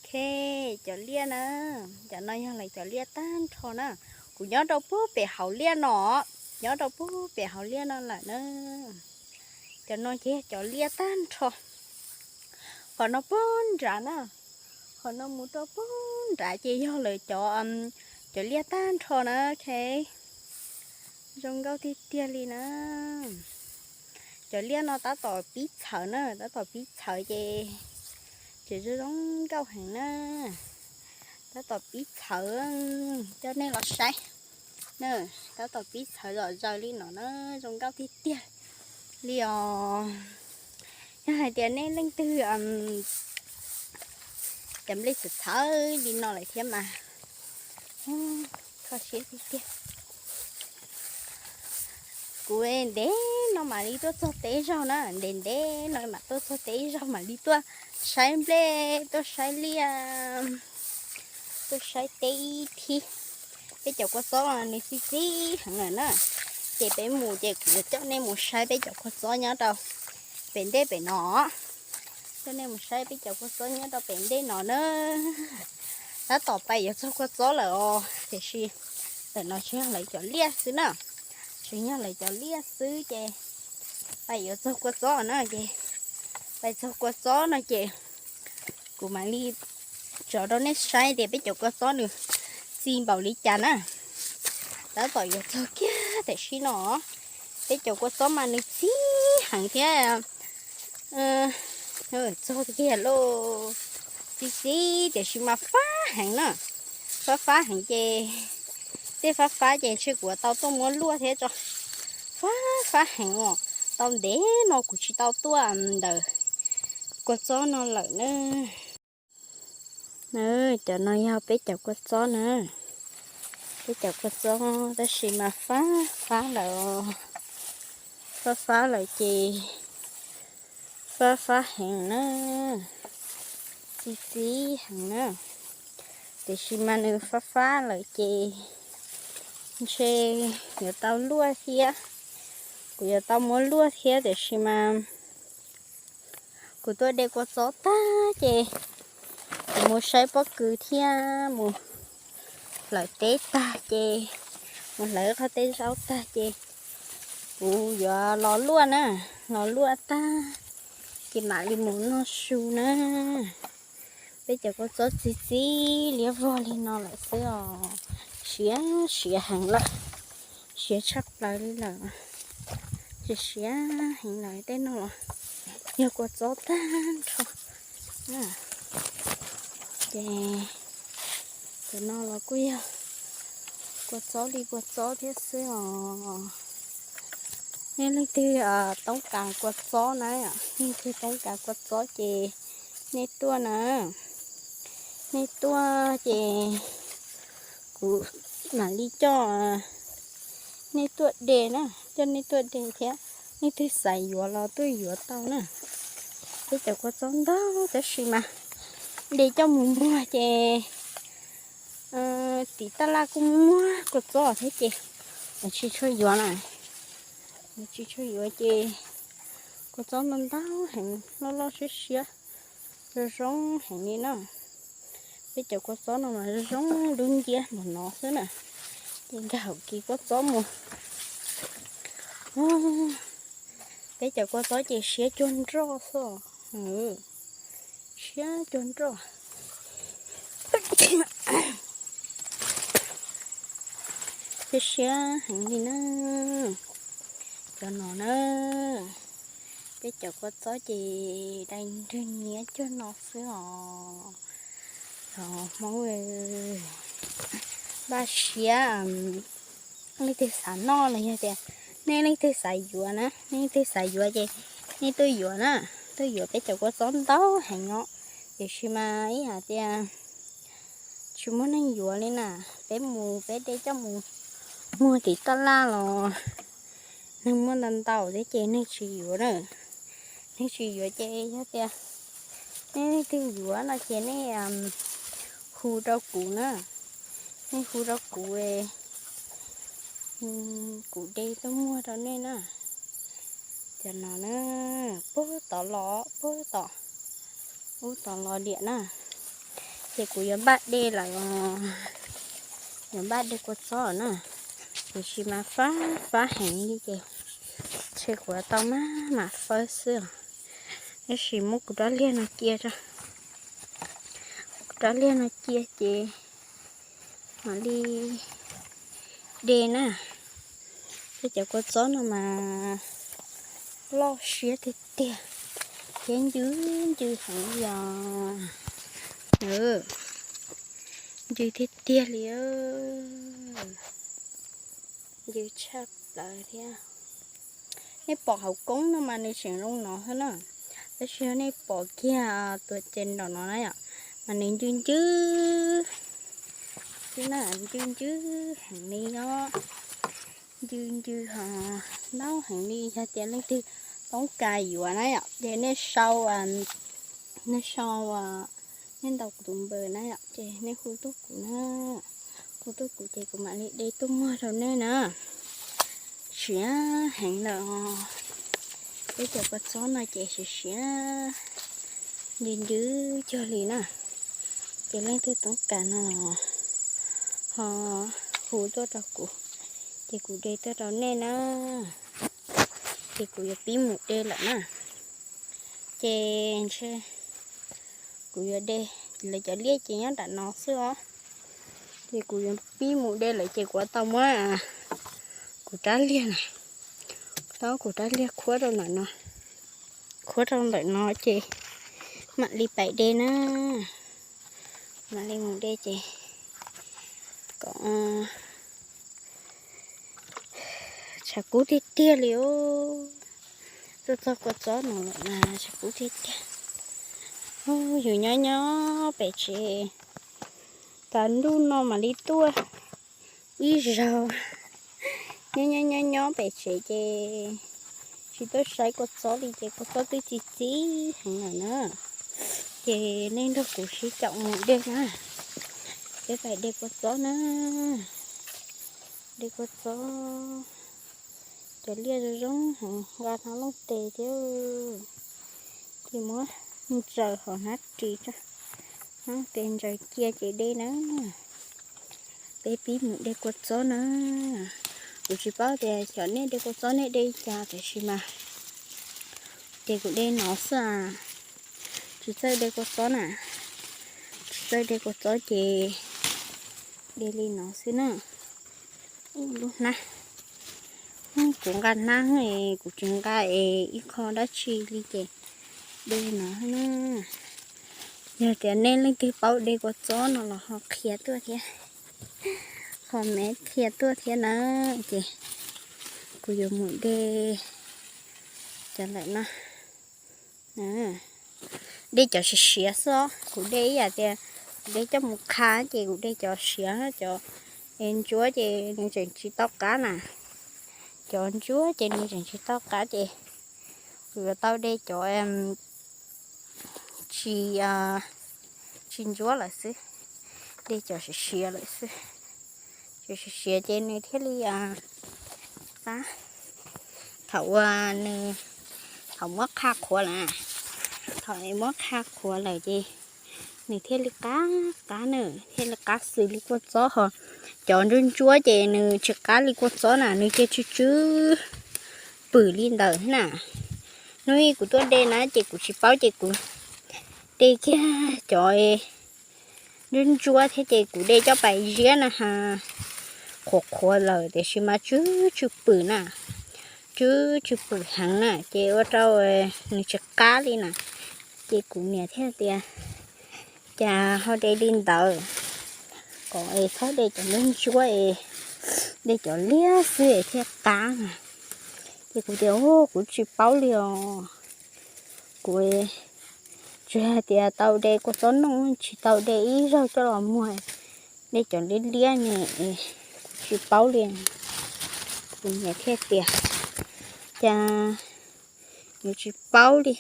Ok, cov liaj na, cov no yog lawv cov liaj tag nrho na. Kuv nyob rau puag pem hauv liaj no, nyob rau puag pem hauv liaj no lawm na. Cov no ces yog cov liaj tag nrho. Qhov no puag nrad na, qhov no mus rau puag nrad ces yog lawv cov, cov liaj tag nrho na. Ok, zoo nkauj tiag tiag li na. Cov liaj no tab tom pib txhawv na, tab tom pib txhawv ces, ces zoo zoo nkauj heev na. Tab tom pib txhawv, coj nej los saib na. Tab tom pib txhawv zom zaws li no na, zoo nkauj tiag tiag li os. Yog hais tias nej leej twg cov nplej txawv txhawv li no lawm thiab mas kho siab tiag tiag. Kuv ntev no mam li tuaj txog teb zog na, ntev ntev no mam tuaj txog teb zog mam li tuaj saib nplej, tuaj saib liaj, tuaj saib teb ib thib. Peb cov kua txob nws txi txiv heev lawm na, ces peb mus ces kuv yuav coj nej mus saib peb cov kua txob nyob rau pem ntej pem no. Coj nej mus saib peb cov kua txob nyob rau pem ntej no na. Tab tom pais yuav txog kua txob lawm os, tiam sis ntawm no tsis yog lawv cov liaj xwb na, tsis yog lawv cov liaj xwb ces pais yuav txog kua txob na ces, pais txog kua txob no ces kuv mam li tso rau nej saib tias peb cov kua txob nws txi npaum li cas na. Tab tom yuav txog kiag tam sim no, peb cov kua txob mas nws txi heev thiab. Txog kiag lauj, txi txiv tiam sis mas fab heev na, fab fab heev ces, tej fab fab ces ntshe kuv tau tuaj muab luaj thiab tso, fab fab heev os. Tau ntev no kuv tsis tau tuaj ntawm kua txob no lawm na. Cov no yog peb cov kua txob na, peb cov kua txob tab sis mas fab fab lawm, fab fab lawm ces fab fab heev na, txi txiv heev na. Tiam sis mas nws fab fab lawm ces ntshe yuav tau luaj thiab, kuv yuav tau muab luaj thiab tiam sis mas kuv tuaj de kua txob tag ces kuv mus saib pob kws thiab mus hlawv teb tag ces, mus hlawv qhov teb zaub tag ces kuv yuav los luaj na, los luaj tag ces mam li mus noj su na. Peb cov kua txob txi txiv liab vog li no lawm xwb os, siav siav heev lawm, siav tshaj plaws li lawm, siav siav heev lawm. Tej no los yog kua txob tag nrho. Ces cov no los kuj yog kua txob li kua txob thiab xwb os. Nej leej twg toob kas kua txob na, leej twg toob kas kua txob ces nej tuaj na, nej tuaj ces kuv mam li coj nej tuaj de na, coj nej tuaj de thiab. Leej twg xav yuav los tuaj yuav tau na. Peb cov kua txob ntau tab sis mas de coj mus muag ces tim taj laj kuj muaj kua txob thiab ces tsis tshua yuav na, tsis tshua yuav ces kua txob ntau ntau heev, loj loj siab siab, zoo zoo heev li na. Peb cov kua txob no mas zoo zoo dub nciab npaum no xwb na, ces nkag hauv kis kua txob mus. Peb cov kua txob ces siab cuag nroj xwb, siab cuag nroj. Siab siab heev li na. Cov no na, peb cov kua txob ces dai nrwg nyiab cuag no xwb os. Cov Hmoob npaj siab, leej twg xav noj los yog tias nej leej twg xav yuav na, nej leej twg xav yuav ces nej tuaj yuav na, tuaj yuav. Peb cov kua txob ntau heev os, tiam sis mas ib yam tias tsis muaj neeg yuav li na. Peb mus peb de coj mus muag tim taj laj los neeg muaj ntau ntau thiab ces neeg tsis yuav na. Neeg tsis yuav ces yog tias nej leej twg yuav no ces nej hu rau kuv na, nej hu rau kuv, kuv de tuaj muag rau nej na. Cov no na, puag tod los, puag tod, ub tod los diam na. Ces kuv yuav npaj de lawm, yuav npaj de kua txob na. Tiam sis mas fab fab heev li ces ntshe kuv yuav tau maj mam fawb xwb os. Tab sis muab kuv rab liag no cia, kuv rab liag no cia ces mam li de na. Tej cov kua txob no mas loj siab tiag tiag thiab ncw ncw heev li os. Ncw tiag tiag li, ncw tshaj plaws thiab. Nej pom hauv koob no mas nws tseem zoo no xwb na, tab sis yog nej pom kiag tuam ces nraum no na yom, mas nws ncw ncw xwb na, ncw ncw heev li os. Ncw ncw ho ntaub heev li, yog tias leej twg toob kas yuav na yom, ces nej sau, nej sau, nej ntaus kuv tus npawb na yom, ces nej hu tuaj kuv na, hu tuaj kuv ces kuv mam li de tuaj muag rau nej na. Siav heev lawm os, peb cov kua txob no ces siav siav ncw ncw cuag li na. Ces leej twg toob kas no los ho hu tuaj rau kuv, ces kuv de tuaj rau nej na. Ces kuv yuav pib mus de lawm na. Ces ntshe kuv yuav de, lawv cov liaj ces nyob nram no xwb os. Ces kuv yuav pib mus de lawm ces kuv yuav tau muab kuv rab liag na, tau kuv rab liag khuab rau ntawm no, khuab rau ntawm no ces mam li pais de na. Mam li mus de ces kom tshav kub tiag tiag li os. Tuaj txog kua txob no lawm mas tshav kub tiag tiag. Yus nyob nyob pem tsev, tas ntuj no mam li tuaj ib zaug. Nyob nyob nyob nyob pem tsev ces tsis tuaj saib kua txob li ces kua txob twb txi txiv heev lawm na. Ces nej nrog kuv sib caum mus de na. Peb pais de kua txob na. De kua txob, cov liaj zoo zoo heev, nqa hnab looj tes thiab. Ces muab ntsaws hauv hnab ris tso, hnab tes ntsaws cia ces de na. Peb pib mus de kua txob na. Kuv tsis paub tias xyov nej de kua txob nej de li cas tiam sis mas ces kuv de no xwb. Tsis txawj de kua txob na, tsis txawj de kua txob ces de li no xwb na. Lub hnab, kuv nqa hnab es kuv tsis nqa es ib qho dab tsi li ces de no na. Yog tias nej leej twg paub de kua txob no los ho qhia tuaj thiab, comment qhia tuaj thiab na. Ces kuv yuav mus de cov lawm no. De cov siav siav xwb os, kuv de ib yam tias kuv de coj mus qha ces kuv de cov siav, cov ntsuab ces nws tseem tsis tau qab na. Cov ntsuab ces nws tseem tsis tau qab ces kuv yuav tau de cov tsis, tsis ntsuab lawm xwb, de cov siav siav lawm xwb. Cov siav siav ces nws thiaj li qab. Thaum uas nws, thaum muab qha qhuav lawm, thaum muab qha qhuav lawm ces nws thiaj li qab qab na, thiaj li qab xws li kua txob ho. Cov ntsuab ntsuab ces nws tsis qab li kua txob na, nws cia tsw tsw pwm li ntawd na. Hnub ib kuv tuaj de na ces kuv tsis paub ces kuv de kiag cov ntsuab ntsuab thiab ces kuv de coj pais ziab na ha, qhuav qhuav lawm tiam sis mas tsw tsw pwm na, tsw tsw pwm heev na ces ua rau nws tsis qab li na. Ces kuv niam thiaj tias, cas ho de li ntawd, kom es txhob de cov ntsuab ntsuab es de cov liab xwb es thiaj qab na. Ces kuv tias, kuv tsis paub li os. Kuv tsuas hais tias tau de kua txob nooj, tsis tau de ib zaug coj los muag, de cov liab liab ne, kuv tsis paub li. Kuv niam thiaj tias, cas yuav tsis paub li,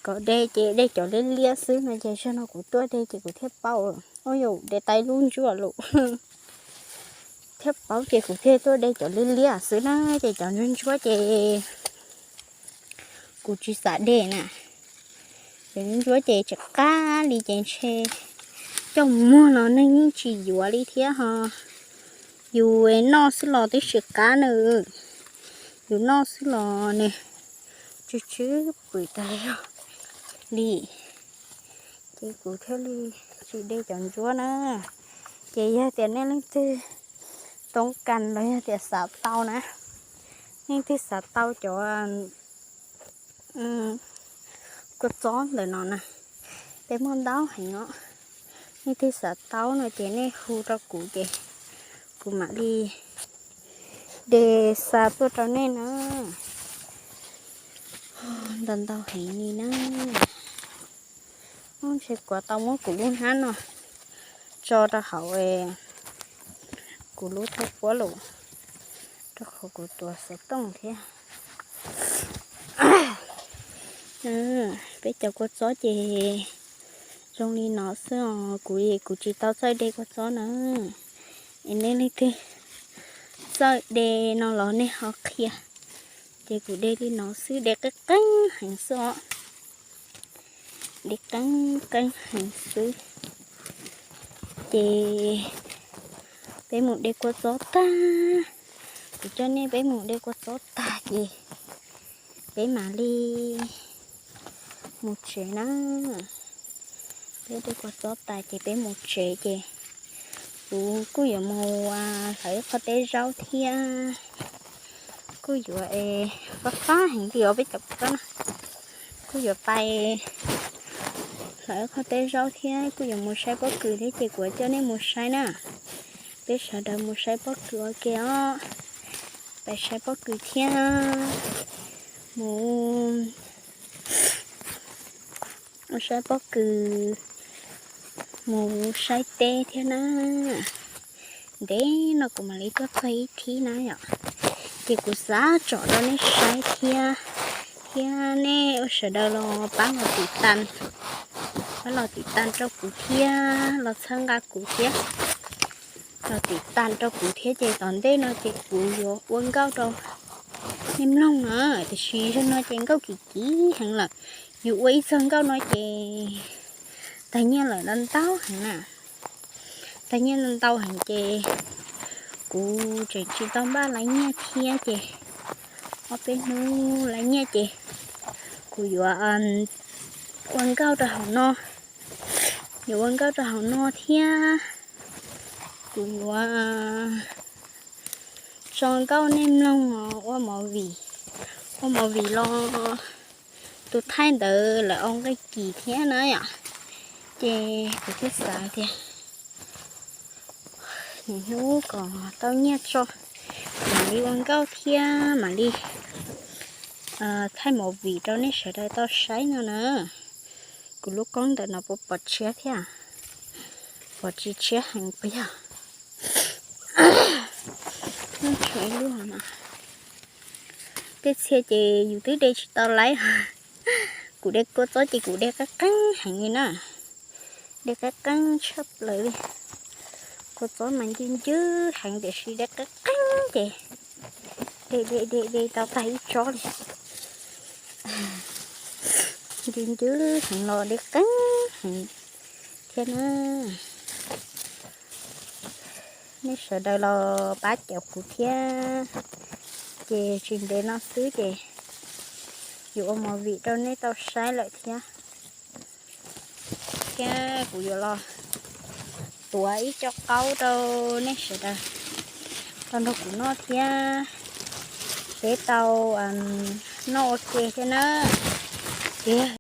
kom de ces de cov liab liab xwb no ces zaum no kuv tuaj de ces kuv thiaj paub. Ua yus de tau lub ntsuab lawm thiaj paub ces kuv thiaj tuaj de cov liab liab xwb na, ces cov ntsuab ntsuab ces kuv tsis xav de na. Cov ntsuab ntsuab ces tsis qab li ces ntshe coj muag los neeg yeej tsis yuav li thiab ho. Yus noj xwb los twb tsis qab na, yus noj xwb los nws tsw tsw pwm tas zog li. Ces kuv thiaj li tsis de cov ntsuab na. Ces yog tias nej leej twg toob kas los yog tias xav tau na, nej leej twg xav tau cov kua txob ntawm no na, peb muaj ntau heev os. Nej leej twg xav tau no ces nej hu rau kuv ces kuv mam li de xa tuaj rau nej na. Ntau ntau heev li na. Ub, ntshe kuv tau muab kuv lub hnab no tso rau hauv kuv lub thawj puab lawm, rau qhov kuv tuav xov tooj thiab. Peb cov kua txob ces zoo li no xwb os, kuv, kuv tsis tau txawj de kua txob na. Es nej leej twg txawj de no los nej ho qhia. Ces kuv de li no xwb, de qeeb qeeb heev xwb os. De qeeb qeeb heev xwb. Ces peb mus de kua txob tag, kuv coj nej peb mus de kua txob tag ces peb mam li mus tsev na. Peb de kua txob tas ces peb mus tsev ces kuv kuj yuav mus hlawv ib qho teb zaub thiab. Kuj yuav es fab fab heev li os peb cov kua txob na. Kuj yuav pais hlawv ib qho teb zaub thiab kuj yuav mus saib pob kws thiab ces kuv coj nej mus saib na. Peb sawv daws mus saib pob kws ua ke os. Pais saib pob kws thiab mus saib pob kws, mus saib teb thiab na. Ntev no kuv mam li tuaj txog ib thib na yom. Ces kuv xav tsom rau nej saib thiab, thiab nej ua sawv daws los pab los tim tas, pab los tim tas rau kuv thiab los txhawb nqa kuv thiab. Los tim tas rau kuv thiab ces tom ntej no ces kuv yuav ua nkauj rau nej mloog na. Tiam sis zaum no ces nkauj kim kim heev lawm, yus ua ib txog nkauj no ces tag nyiaj lawm ntau ntau heev na. Tag nyiaj ntau ntau heev ces kuv tseem tsis tau npaj laiv nyiaj thiab ces ob peb hnub laiv nyiaj ces kuv yuav ua nkauj rau hauv no, yuav ua nkauj rau hauv no thiab kuv yuav tso nkauj nej mloog ua movie, ua movie los tus thaij ntawd lawv ua nqe kim thiab na yom. Ces kuv thiaj xav tias nim hnub kom tau nyiaj tso, mam li ua nkauj thiab mam li thaij movie rau nej sawv daws tau saib no na. Kuv lub koob ntawm no puas pom tshiab thiab? Pom tsis tshiab heev puas yog? Tshuav ib lub no. Tej txhia ces yus twb de tsis tau laiv. Kuv de kua txob ces kuv de qeeb qeeb heev li na. De qeeb qeeb tshaj plaws li. Kua txob mas ncw ncwb heev tiam sis de qeeb qeeb ces de de de de tau tag ib tsob li. Ncw ncwb heev los de qeeb heev thiab na. Nej sawv daws los pab caum kuv thiab. Ces tsis ntev no xwb ces yuav ua movie rau nej tau saib lawm thiab. Thiab kuv yuav los tuav ib co qaub rau nej sawv daws tau nrog kuv noj thiab peb tau noj ua ke thiab na. Ces